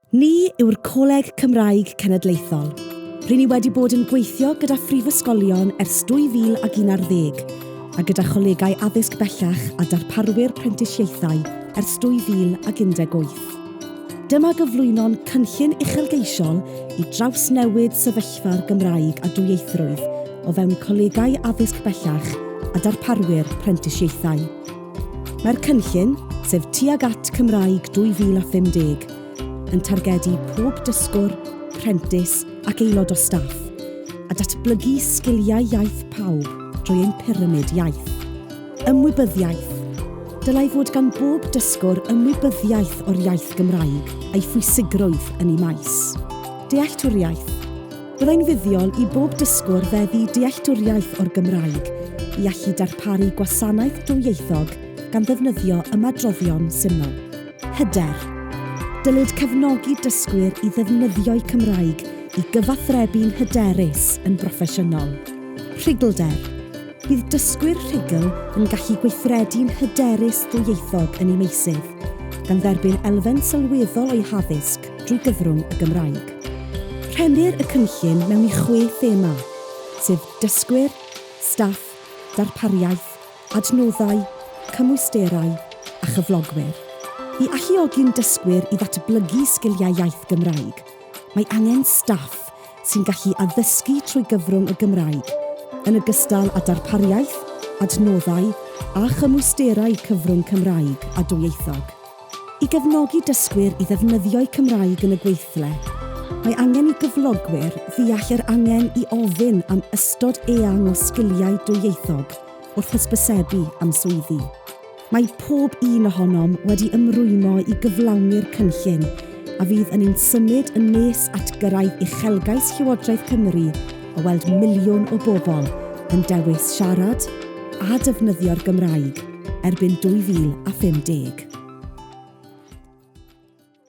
Ni yw'r Coleg Cymraeg Cenedlaethol. Ry'n ni wedi bod yn gweithio gyda phrifysgolion ers 2011, a gyda cholegau addysg bellach a darparwyr prentisiaethau ers 2018. Dyma gyflwyno'n cynllun uchelgeisiol i drawsnewid sefyllfa'r Gymraeg a dwyieithrwydd o fewn colegau addysg bellach a darparwyr prentisiaethau. Mae'r cynllun, sef Tuag at Cymraeg 2050, yn targedu pob dysgwr, prentis ac aelod o staff, a datblygu sgiliau iaith pawb drwy ein pyramid iaith. Ymwybyddiaeth. Dylai fod gan bob dysgwr ymwybyddiaeth o'r iaith Gymraeg a'i phwysigrwydd yn ei maes. Dealltwriaeth. Byddai'n fuddiol i bob dysgwr feddu dealltwriaeth o'r Gymraeg i allu darparu gwasanaeth dwyieithog gan ddefnyddio ymadroddion syml. Hyder. Dylid cefnogi dysgwyr i ddefnyddio'u Cymraeg i gyfathrebu'n hyderus yn broffesiynol. Rhuglder. Bydd dysgwyr rhugl yn gallu gweithredu'n hyderus ddwyieithog yn eu meysydd, gan dderbyn elfen sylweddol o'u haddysg drwy gyfrwng y Gymraeg. Rhennir y cynllun mewn i chwe thema, sef dysgwyr, staff, darpariaeth, adnoddau, cymwysterau a chyflogwyr. I alluogi'n dysgwyr i ddatblygu sgiliau iaith Gymraeg, mae angen staff sy'n gallu addysgu trwy gyfrwng y Gymraeg, yn ogystal â darpariaeth, adnoddau a chymwysterau cyfrwng Cymraeg a dwyieithog. I gefnogi dysgwyr i ddefnyddio'u Cymraeg yn y gweithle, mae angen i gyflogwyr ddeall yr angen i ofyn am ystod eang o sgiliau dwyieithog wrth hysbysebu am swyddi. Mae pob un ohonom wedi ymrwymo i gyflawni'r cynllun a fydd yn ein symud yn nes at gyrraedd uchelgais Llywodraeth Cymru o weld miliwn o bobl yn dewis siarad a defnyddio'r Gymraeg erbyn 2050.